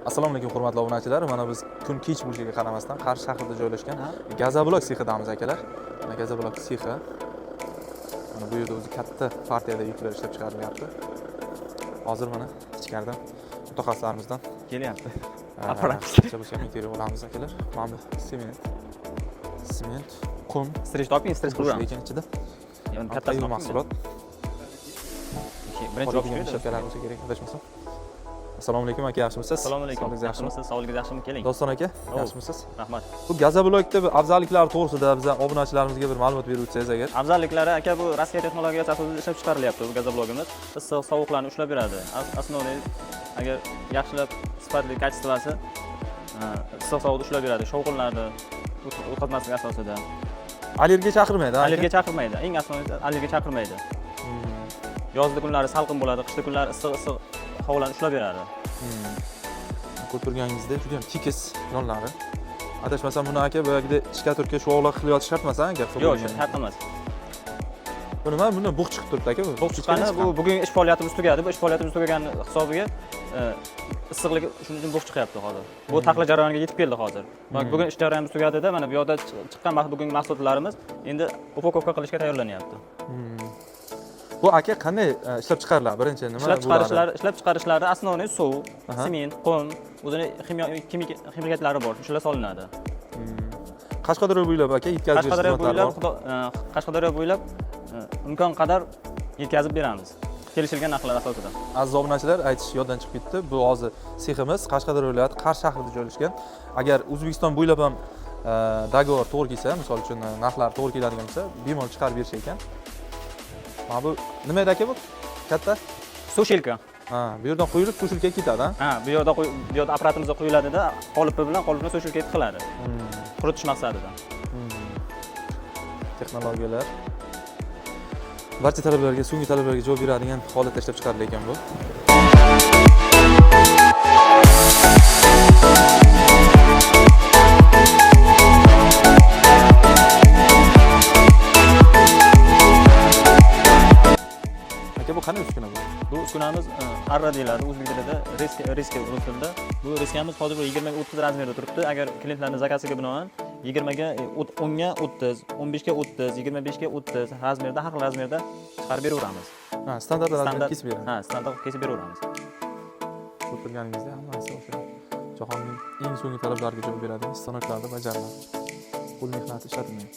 Assalomu alaykum, hurmatli obunachilar. Mana biz kun kech bo'lishiga qaramasdan Qarshi shahrida joylashgan Gazoblok sexidamiz, akalar. Mana Gazoblok sexi. Mana bu yerda o'zi katta partiyada yuklar ishlab chiqarilyapti. Hozir mana ichkaridan mutaxassislarimizdan Kelyapti. Apparat. Qisqacha bo'lsa ham intervyu olamiz, akalar. Mana bu sement. Sement, qum, Стрейч toping, стрейч qilib. Lekin ichida Endi tayyor kattasini mahsulot. Birinchi Qoladigan shakalar bo'lsa kerak, adashmasam. Assalomu alaykum, aka, yaxshimisiz? Assalomu alaykum. Sog'ligingiz yaxshimi? Yaxshimisiz? Sog'ligingiz yaxshimi? Keling. Doston aka, yaxshimisiz? Rahmat. Bu Gazoblokda bir afzalliklari to'g'risida bizlar obunachilarimizga bir ma'lumot berib o'tsangiz agar. Afzalliklari, aka, bu Rossiya texnologiyasi asosida ishlab chiqarilyapti bu gazoblogimiz. Issiq, sovuqlarni ushlab beradi. Основной agar yaxshilab sifatli качество si issiq sovuqni ushlab beradi, shovqinlarni o'tkazmaslik asosida. Allergiya chaqirmaydi, aka? Allergiya chaqirmaydi. Eng asosiysi, allergiya chaqirmaydi. Yozda kunlari salqin bo'ladi, qishda kunlari issiq issiq havolarni ushlab beradi. Ko'rib turganingizdek, juda ham tekis yonlari. Adashmasam, buni, aka, boyagida штукатурка shuvoqlar qilib yotish shart emas, aka? Yo'q, shart emas. Bu nima? Bundan bug' chiqib turibdi, aka bu. Bug' chiqqani bu bugun ish faoliyatimiz tugadi. Bu ish faoliyatimiz tugagani hisobiga issiqligi, shuning uchun bug' chiqyapti hozir. Bu taxla jarayoniga yetib keldi hozir. Bugun ish jarayonimiz tugadida, mana bu yoqda chiqqan bugungi mahsulotlarimiz endi упаковка qilishga tayyorlanyapti. Bu, aka, qanday ishlab chiqariladi? Birinchi nima Ishlab bo'ladi? chiqarishlar, ishlab chiqarishlari основной suv, sement, qum, o'zini ximyo kimik ximikatlari bor, shular solinadi. Qashqadaryo bo'ylab, aka, yetkazib berish Qashqadaryo xizmatlari bo'ylab bor. Qashqadaryo bo'ylab imkon qadar yetkazib beramiz. Kelishilgan narxlar asosida. Aziz obunachilar, aytish yoddan chiqib ketdi. Bu hozir seximiz Qashqadaryo viloyati Qarshi shahrida joylashgan. Agar O'zbekiston bo'ylab ham договор to'g'ri kelsa, misol uchun, narxlar to'g'ri keladigan bo'lsa, bemalol chiqarib berish ekan. Mana bu nima edi, aka, bu? Katta? Сушилка. Ha, bu yerdan quyilib сушилка ga ketadi, ha? Ha, bu yoqda apparatimizda quyiladida, qolipi bilan qolipni сушилка ga tiqiladi. Quritish maqsadida. Texnologiyalar barcha talablarga, so'nggi talablarga javob beradigan holatda ishlab chiqarilar ekan bu. Aka, bu qanday uskuna bu? Bu uskunamiz arra deyiladi o'zbek tilida, резка, резка rus tilida. Bu резка miz hozir bu 20 ga 30 razmerda turibdi. Agar klientlarning заказ iga binoan 20 ga 10 ga 30, 15 ga 30, 25 ga 30 razmerda, har xil razmerda chiqarib beraveramiz. Ha, standart razmer kesib beradi. Ha, standart qilib kesib beraveramiz. Ko'rib turganingizdek, hammasi o'sha jahonning eng so'nggi talablariga javob beradigan stanoklarda bajariladi. Qo'l mehnati ishlatilmaydi.